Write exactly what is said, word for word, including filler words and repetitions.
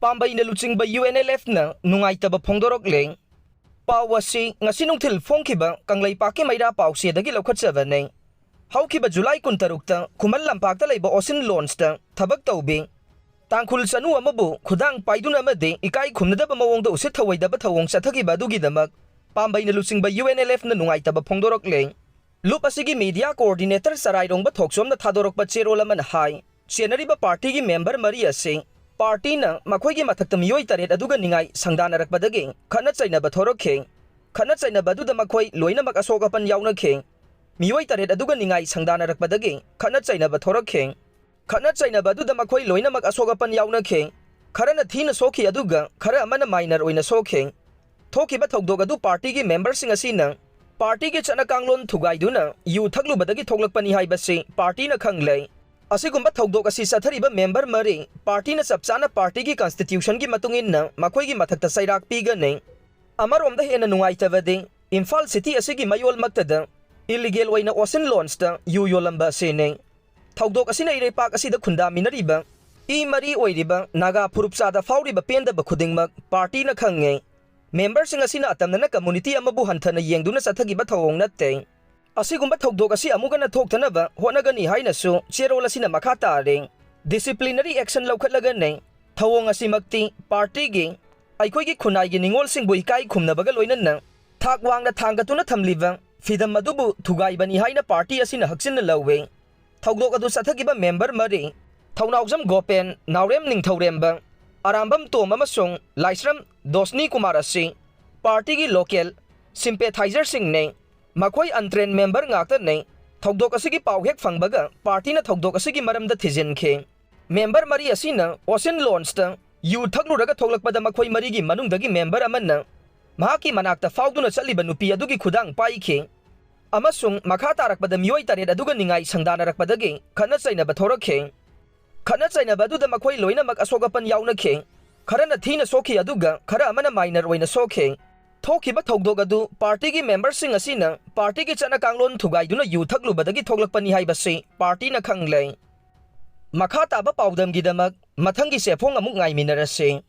ꯄꯥꯝꯕꯩꯅ ꯂꯨꯆꯤꯡꯕ U N L ꯑꯦꯐꯅ ꯅꯨꯡꯉꯥꯏꯇꯕ ꯐꯣꯡꯗꯣꯔꯛꯂꯦ꯫ ꯄꯥꯎ ꯑꯁꯤ ꯉꯁꯤ ꯅꯨꯡꯊꯤꯜ ꯐꯣꯡꯈꯤꯕ ꯀꯪꯂꯩꯄꯥꯛꯀꯤ ꯃꯩꯔꯥ ꯄꯥꯎꯆꯦꯗꯒꯤ ꯂꯧꯈꯠꯆꯕꯅꯤ꯫ ꯍꯧꯈꯤꯕ ꯖꯨꯂꯥꯏ ꯀꯨꯟꯇꯔꯨꯛꯇ ꯈꯨꯃꯟ ꯂꯝꯄꯥꯛꯇ ꯂꯩꯕ ꯑꯣꯁꯤꯟ ꯂꯣꯟꯁꯇ ꯊꯕꯛ ꯇꯧꯕꯤ ꯇꯥꯡꯈꯨꯜ ꯆꯅꯨ ꯑꯃꯕꯨ ꯈꯨꯗꯥꯡ ꯄꯥꯏꯗꯨꯅ ꯑꯃꯗꯤ ꯏꯀꯥꯏ ꯈꯨꯝꯅꯗꯕ ꯃꯑꯣꯡꯗ ꯎꯁꯤꯠ ꯊꯧꯑꯣꯏꯗꯕ ꯊꯧꯑꯣꯡ ꯆꯠꯊꯈꯤꯕ ꯑꯗꯨꯒꯤꯗꯃꯛ ꯄꯥꯝꯕꯩꯅ ꯂꯨꯆꯤꯡꯕ ꯌꯨ ꯑꯦꯟ ꯑꯦꯜ ꯑꯦꯐꯅ ꯅꯨꯡꯉꯥꯏꯇꯕ ꯐꯣꯡꯗꯣꯔꯛꯂꯦ꯫ ꯂꯨꯞ ꯑꯁꯤꯒꯤ ꯃꯤꯗꯤꯌꯥ ꯀꯣꯑꯣꯔꯗꯤꯅꯦꯇꯔ ꯆꯔꯥꯏꯔꯣꯡꯕ ꯊꯣꯛꯆꯣꯝꯅ ꯊꯥꯗꯣꯔꯛꯄ ꯆꯦꯔꯣꯜ ꯑꯃꯅ ꯍꯥꯏ, ꯆꯦꯟꯅꯔꯤꯕ ꯄꯥꯔꯇꯤꯒꯤ ꯃꯦꯝꯕꯔ ꯃꯔꯤ ꯑꯁꯤ ꯄꯥꯔꯇꯤꯅ ꯃꯈꯣꯏꯒꯤ ꯃꯊꯛꯇ ꯃꯤꯑꯣꯏ ꯇꯔꯦꯠ ꯑꯗꯨꯒ ꯅꯤꯡꯉꯥꯏ ꯁꯪꯗꯥꯅꯔꯛꯄꯗꯒꯤ ꯈꯠꯅ ꯆꯩꯅꯕ ꯊꯣꯔꯛꯈꯤ꯫ ꯈꯠꯅ ꯆꯩꯅꯕ ꯑꯗꯨꯗ ꯃꯈꯣꯏ ꯂꯣꯏꯅꯃꯛ ꯑꯁꯣꯛ ꯑꯄꯟ ꯌꯥꯎꯅꯈꯤ꯫ ꯃꯤꯑꯣꯏ ꯇꯔꯦꯠ ꯑꯗꯨꯒ ꯅꯤꯡꯉꯥꯏ ꯁꯪꯗꯥꯅꯔꯛꯄꯗꯒꯤ ꯈꯠꯅ ꯆꯩꯅꯕ ꯊꯣꯔꯛꯈꯤ꯫ ꯈꯠꯅ ꯆꯩꯅꯕ ꯑꯗꯨꯗ ꯃꯈꯣꯏ ꯂꯣꯏꯅꯃꯛ ꯑꯁꯣꯛ ꯑꯄꯟ ꯌꯥꯎꯅꯈꯤ꯫ ꯈꯔꯅ ꯊꯤꯅ ꯁꯣꯛꯈꯤ, ꯑꯗꯨꯒ ꯈꯔ ꯑꯃꯅ ꯃꯥꯏꯅꯔ ꯑꯣꯏꯅ ꯁꯣꯛꯈꯤ꯫ ꯊꯣꯛꯈꯤꯕ ꯊꯧꯗꯣꯛ ꯑꯗꯨ ꯄꯥꯔꯇꯤꯒꯤ ꯃꯦꯝꯕꯔꯁꯤꯡ ꯑꯁꯤꯅ ꯄꯥꯔꯇꯤꯒꯤ ꯆꯠꯅ ꯀꯥꯡꯂꯣꯟ ꯊꯨꯒꯥꯏꯗꯨꯅ ꯌꯨ ꯊꯛꯂꯨꯕꯗꯒꯤ ꯊꯣꯛꯂꯛꯄꯅꯤ ꯍꯥꯏꯕꯁꯤ ꯄꯥꯔꯇꯤꯅ ꯈꯪꯂꯦ꯫ ꯑꯁꯤꯒꯨꯝꯕ ꯊꯧꯗꯣꯛ ꯑꯁꯤ ꯆꯠꯊꯔꯤꯕ ꯃꯦꯝꯕꯔ ꯃꯔꯤ ꯄꯥꯔꯇꯤꯅ ꯆꯞ ꯆꯥꯅ ꯄꯥꯔꯇꯤꯒꯤ ꯀꯟꯁꯇꯤꯇ꯭ꯌꯨꯁꯟꯒꯤ ꯃꯇꯨꯡ ꯏꯟꯅ ꯃꯈꯣꯏꯒꯤ ꯃꯊꯛꯇ ꯆꯩꯔꯥꯛ ꯄꯤꯒꯅꯤ꯫ ꯑꯃꯔꯣꯝꯗ ꯍꯦꯟꯅ ꯅꯨꯡꯉꯥꯏꯇꯕꯗꯤ ꯏꯝꯐꯥꯜ ꯁꯤꯇꯤ ꯑꯁꯤꯒꯤ ꯃꯌꯣꯜꯃꯛꯇꯗ ꯏꯂꯤꯒꯦꯜ ꯑꯣꯏꯅ ꯑꯣꯁꯤꯟ ꯂꯣꯟꯁꯇ ꯌꯨ ꯌꯣꯜꯂꯝꯕ ꯑꯁꯤꯅꯤ꯫ ꯊꯧꯗꯣꯛ ꯑꯁꯤꯅ ꯏꯔꯩꯄꯥꯛ ꯑꯁꯤꯗ ꯈꯨꯟꯗꯥꯃꯤꯟꯅꯔꯤꯕ ꯏ ꯃꯔꯤ ꯑꯣꯏꯔꯤꯕ ꯅꯥꯒꯥ ꯐꯨꯔꯨꯞ ꯆꯥꯗ ꯐꯥꯎꯔꯤꯕ ꯄꯦꯟꯗꯕ ꯈꯨꯗꯤꯡꯃꯛ ꯄꯥꯔꯇꯤꯅ ꯈꯪꯉꯦ꯫ ꯃꯦꯝꯕꯔꯁꯤꯡ ꯑꯁꯤꯅ ꯑꯇꯝꯅꯅ ꯀꯝꯃꯨꯅꯤꯇꯤ ꯑꯃꯕꯨ ꯍꯟꯊꯅ ꯌꯦꯡꯗꯨꯅ ꯆꯠꯊꯈꯤꯕ ꯊꯧꯑꯣꯡ ꯅꯠꯇꯦ꯫ ꯑꯁꯤꯒꯨꯝꯕ ꯊꯧꯗꯣꯛ ꯑꯁꯤ ꯑꯃꯨꯛ ꯍꯟꯅ ꯊꯣꯛꯇꯅꯕ ꯍꯣꯠꯅꯒꯅꯤ ꯍꯥꯏꯅꯁꯨ ꯆꯦꯔꯣꯜ ꯑꯁꯤꯅ ꯃꯈꯥ ꯇꯥꯔꯦ꯫ ꯗꯤꯁꯤꯄ꯭ꯂꯤꯅꯔꯤ ꯑꯦꯛꯁꯟ ꯂꯧꯈꯠꯂꯒꯅꯤ꯫ ꯊꯧꯑꯣꯡ ꯑꯁꯤꯃꯛꯇꯤ ꯄꯥꯔꯇꯤꯒꯤ, ꯑꯩꯈꯣꯏꯒꯤ ꯈꯨꯟꯅꯥꯏꯒꯤ ꯅꯤꯉꯣꯜꯁꯤꯡꯕꯨ ꯏꯀꯥꯏ ꯈꯨꯝꯅꯕꯒ ꯂꯣꯏꯅꯅ ꯊꯥꯛ ꯋꯥꯡꯅ ꯊꯥꯡꯒꯠꯇꯨꯅ ꯊꯝꯂꯤꯕ ꯐꯤꯗꯝ ꯑꯗꯨꯕꯨ ꯊꯨꯒꯥꯏꯕꯅꯤ ꯍꯥꯏꯅ ꯄꯥꯔꯇꯤ ꯑꯁꯤꯅ ꯍꯛꯆꯤꯟꯅ ꯂꯧꯏ꯫ ꯊꯧꯗꯣꯛ ꯑꯗꯨ ꯆꯠꯊꯈꯤꯕ ꯃꯦꯝꯕꯔ ꯃꯔꯤ, ꯊꯧꯅꯥꯎꯖꯝ ꯒꯣꯄꯦꯟ, ꯅꯥꯎꯔꯦꯝ ꯅꯤꯡꯊꯧꯔꯦꯝꯕ, ꯑꯔꯥꯝꯕꯝ ꯇꯣꯝ ꯑꯃꯁꯨꯡ ꯂꯥꯏꯁ꯭ꯔꯝ ꯗꯣꯁꯅꯤ ꯀꯨꯃꯥꯔ ꯑꯁꯤ ꯄꯥꯔꯇꯤꯒꯤ ꯂꯣꯀꯦꯜ ꯁꯤꯝꯄꯦꯊꯥꯏꯖꯔꯁꯤꯡꯅꯤ꯫ ꯃꯈꯣꯏ ꯑꯟꯇ꯭ꯔꯦꯟ ꯃꯦꯝꯕꯔ ꯉꯥꯛꯇꯅꯤ꯫ ꯊꯧꯗꯣꯛ ꯑꯁꯤꯒꯤ ꯄꯥꯎ ꯍꯦꯛ ꯐꯪꯕꯒ ꯄꯥꯔꯇꯤꯅ ꯊꯧꯗꯣꯛ ꯑꯁꯤꯒꯤ ꯃꯔꯝꯗ ꯊꯤꯖꯤꯟꯈꯤ꯫ ꯃꯦꯝꯕꯔ ꯃꯔꯤ ꯑꯁꯤꯅ ꯑꯣꯁꯤꯟ ꯂꯣꯟꯁꯇ ꯌꯨ ꯊꯛꯂꯨꯔꯒ ꯊꯣꯛꯂꯛꯄꯗ ꯃꯈꯣꯏ ꯃꯔꯤꯒꯤ ꯃꯅꯨꯡꯗꯒꯤ ꯃꯦꯝꯕꯔ ꯑꯃꯅ ꯃꯍꯥꯛꯀꯤ ꯃꯅꯥꯛꯇ ꯐꯥꯎꯗꯨꯅ ꯆꯠꯂꯤꯕ ꯅꯨꯄꯤ ꯑꯗꯨꯒꯤ ꯈꯨꯗꯥꯡ ꯄꯥꯏꯈꯤ ꯑꯃꯁꯨꯡ ꯃꯈꯥ ꯇꯥꯔꯛꯄꯗ ꯃꯤꯑꯣꯏ ꯇꯔꯦꯠ ꯑꯗꯨꯒ ꯅꯤꯡꯉꯥꯏ ꯁꯪꯗꯥꯅꯔꯛꯄꯗꯒꯤ ꯈꯠꯅ ꯆꯩꯅꯕ ꯊꯣꯔꯛꯈꯤ꯫ ꯈꯠꯅ ꯆꯩꯅꯕ ꯑꯗꯨꯗ ꯃꯈꯣꯏ ꯂꯣꯏꯅꯃꯛ ꯑꯁꯣꯛ ꯑꯄꯟ ꯌꯥꯎꯅꯈꯤ꯫ ꯈꯔꯅ ꯊꯤꯅ ꯁꯣꯛꯈꯤ, ꯑꯗꯨꯒ ꯈꯔ ꯑꯃꯅ ꯃꯥꯏꯅꯔ ꯑꯣꯏꯅ ꯁꯣꯛꯈꯤ꯫ ꯊꯣꯛꯈꯤꯕ ꯊꯧꯗꯣꯛ ꯑꯗꯨ ꯄꯥꯔꯇꯤꯒꯤ ꯃꯦꯝꯕꯔꯁꯤꯡ ꯑꯁꯤꯅ ꯄꯥꯔꯇꯤꯒꯤ ꯆꯠꯅ ꯀꯥꯡꯂꯣꯟ ꯊꯨꯒꯥꯏꯗꯨꯅ ꯌꯨ ꯊꯛꯂꯨꯕꯗꯒꯤ ꯊꯣꯛꯂꯛꯄꯅꯤ ꯍꯥꯏꯕꯁꯤ ꯄꯥꯔꯇꯤꯅ ꯈꯪꯂꯦ꯫ ꯃꯈꯥ ꯇꯥꯕ ꯄꯥꯎꯗꯝꯒꯤꯗꯃꯛ ꯃꯊꯪꯒꯤ ꯆꯦꯐꯣꯡ ꯑꯃꯨꯛ ꯉꯥꯏꯃꯤꯟꯅꯔꯁꯤ꯫